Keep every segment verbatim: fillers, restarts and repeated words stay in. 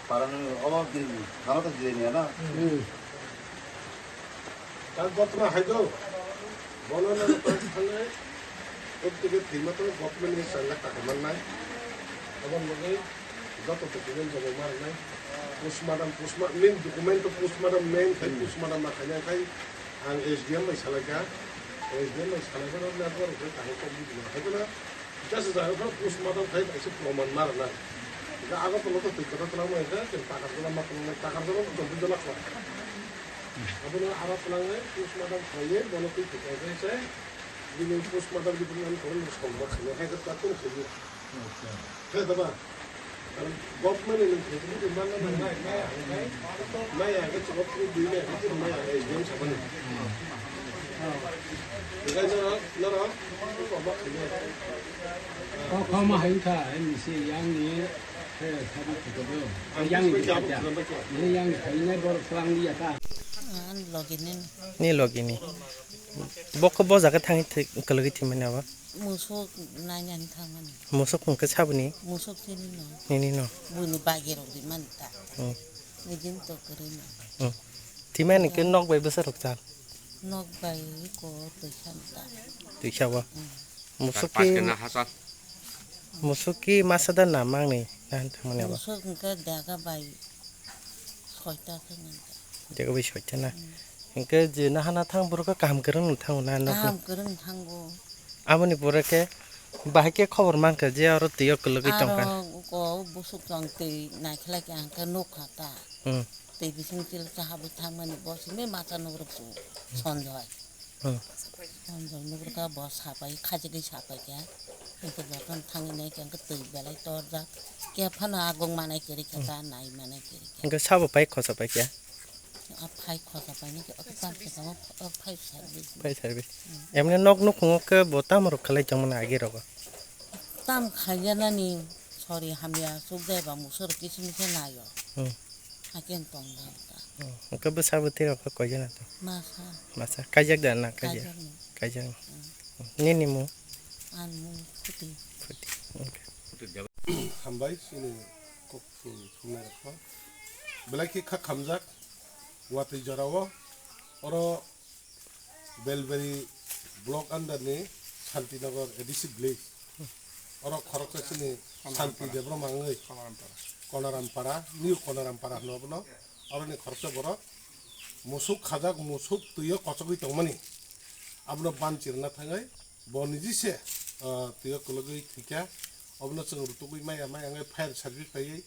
Parang obo gini, haro to gini ya na. Hmm. Tang gotna hai do. Bono no tang thangnai. Protteke thwima to government ni chang lakh taka mannai. Aboni bagwi joto document joma ma rwnai. Postmortem, postmortem, main document to postmortem main khai, hmm, postmortem ma khaina khai ang S D M bai salaikha. S D M bai salaikha no na borok bai kaham kok bidi ma khai na. Just jaga phano postmortem khai kaisa proman ma rwnai. Hingke Agartala to twi kwtal twlangma hingke chwng Takarjala ma twlangnai, Takarjala to Dombijala khlai. Abono aro twlangnai postmortem khlaiwi bono twi kwtal khai se bini postmortem report ani koron ni songma khainai hai khe takhuk khainai. Acha. Khe da ba? Karon government ni nung khainai ni manna nangnai, maya hwnkhai, maya hwnkhe chwng twi maya hwnkhe chwng maya hwnkhe exam sabani. Hwnkhe norok, norok, songma khainai. Kok koma hai wngkha, hai ni se yang ni, he, sabu kukudo. Yang ni khacha. Ni yang ni khainai borok twlang liya ta. Ni logi ni. Ni logi ni. Bo khe bo jaga thangwi thwi-, kwlwgwi thwimani abo? Musuk nainani thangmani. Musuk hwnkhe saboni? Musuk chini no. Nini no? Buini bagi rok di mani ta. Hmm. Nijin to kwrwi no. Hmm. Thwimani khe nok bai bwsa rok chal? Nok bai ko twisa ta. Twisa bo? Hmm. Musuk ki, musuk ki masa da na mangni na thangmani abo? Musuk hwnkhe dega bai soita khe nang. Dega bai soita na? Hmm. Hingke je nahana thang borok kaham kwrwng no thango na nokni? Kaham kwrwng thango. Aboni pore khe bahai khe khobor mankha je aro twi o kwlwgwi tongkha. Aro uko busuk chwng twi naikhlai khe ang khe nukha ta. Hmm. Twi bising chil cha habwi thangmani bo simi masa nugruk su Sonjoy. Hmm. Sonjoy nugruk kha bo sapai khajigwi sapai khe. Hingke jotono thangwi nai khe ang khe twi belai torjak. Khe phano agong manai kwrwi khe ta nai manai kwrwi khe. Hingke sabo pai khosa pai khe? A phai khosa painai khe, o tam khe tamo, o phai service. Phai service. Hmm. Emne nok nukhungo khe bo tamo rok khalai tongmani agi rogo? Tam khaiya nani sori hamya suk jai ba musoro kisu misa nayo. Hmm. Haken tong jang ta. Hmm. Hwnkhe bwsa bwtwi rok khe koi jana to? Masa. Masa. Kaijak da na kaijak? Kaijak ni. Kaijak ni. Hmm. Nini mung? An mung Phuti. Phuti. Okay. Hambai chini kok thum thumnai rok. Belai khe kha khamjak. Watwi jorao oro Belbari block under ni Santinagar A D C village. Oro khoroksa chini Santi Debbarma wngwi Konarampara, New Konarampara hwno abono. Oroni khoroksa borok musuk khajak, musuk twiyo kochogwi tongmani. Abono ban chirna thangwi bo niji se, ah, twiyo kwlwgwi thwikha. Obono chwng rutugwi maya maya wngwi fire service paiwi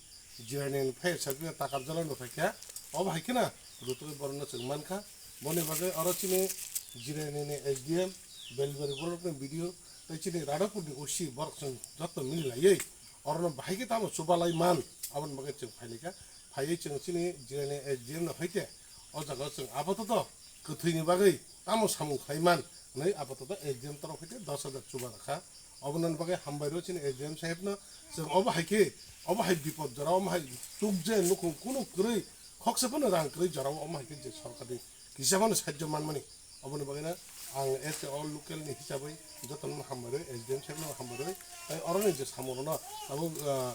Jirani ni phai sa bini takar jala no thakya. Obo hai kheno rutugwi borokno chwng mankha. Boni bagwi oro chini Jirani ni S D M, Belbari borokni B D O, tei chini Radhapur ni O C borok chwng joto mili laiwi orono bahai khe tamo chubalai man, aboni bagwi chwng phai laikha. Phaiwi chwng chini Jirani S D M no hai khe o jaga o chwng apatoto kwthwini bagwi tamo samung khlai man hwnwi apatoto S D M torof hai khe dos hajar chuba rwkha. Oboni bagwi hambai rw chini S D M sahebno, chwng obo hai khe, obo hai bipod jora, omo hai chukje nukhung kunu kwrwi, khoksa phano rang kwrwi jora, omo hai khe je sorkarni kisa phano sajjo manmani. Oboni bagwino ang as a all local ni hisabwi jotono hambai rw, S D M sahebno hambai rw, tai oroni je samungrokno abo, ah,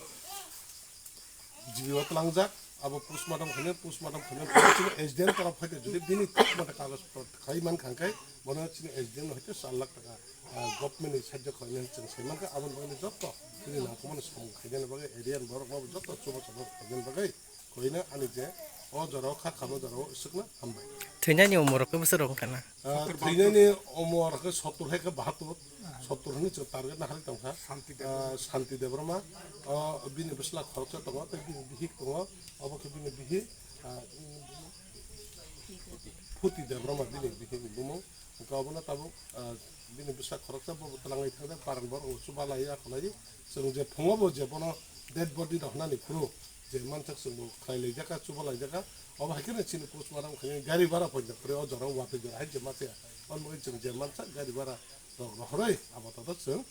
G B O tlangjak, abo postmortem khainai, postmortem khainai, chini S D M torof haite jodi bini thik mate kagoj pot khai man kha khe, bono chini S D M no haite char lakh taka, ah, government ni sajjo khlainai chwng sai man kha, aboni bagwi jotto chini nangkukmani samung khainani bagwi area ni borok no jotto chubachu khainani bagwi koino ani je o jora o kha khamo jora o swkna hambai. Thwinani umor rok bwswk rok wngkha na? Ah, thwinani umor khe sottor hai khe bahattor, sottor hwnwi chwng target nahari tongkha. Shanti Debbarma. Ah, Shanti Debbarma, ah, bini bwsla khoroksa tongo, tei bini bihik tongo, obo khe bini bihik, ah, Phuti Debbarma bini bihikni bumung. Hwnkhe obono tabuk, ah, bini bwsa khoroksa bo twlangwi thangjak, paran borok chubalai ya kholai. Chwng je phungo bo je bono dead body rok hwnani phuru je mansak chwng bo khlai laijak kha, chuba laijak kha. Obo hai kheno chini postmortem khainai gari bara poito kwrwi o jora o watwi jora hai je masa ya. Omo wngwi chwng je mansak gari bara rok rohorwi abo toto chwng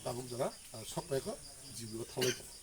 tabuk jora, ah, sok pai kho G B O thanglai tongo.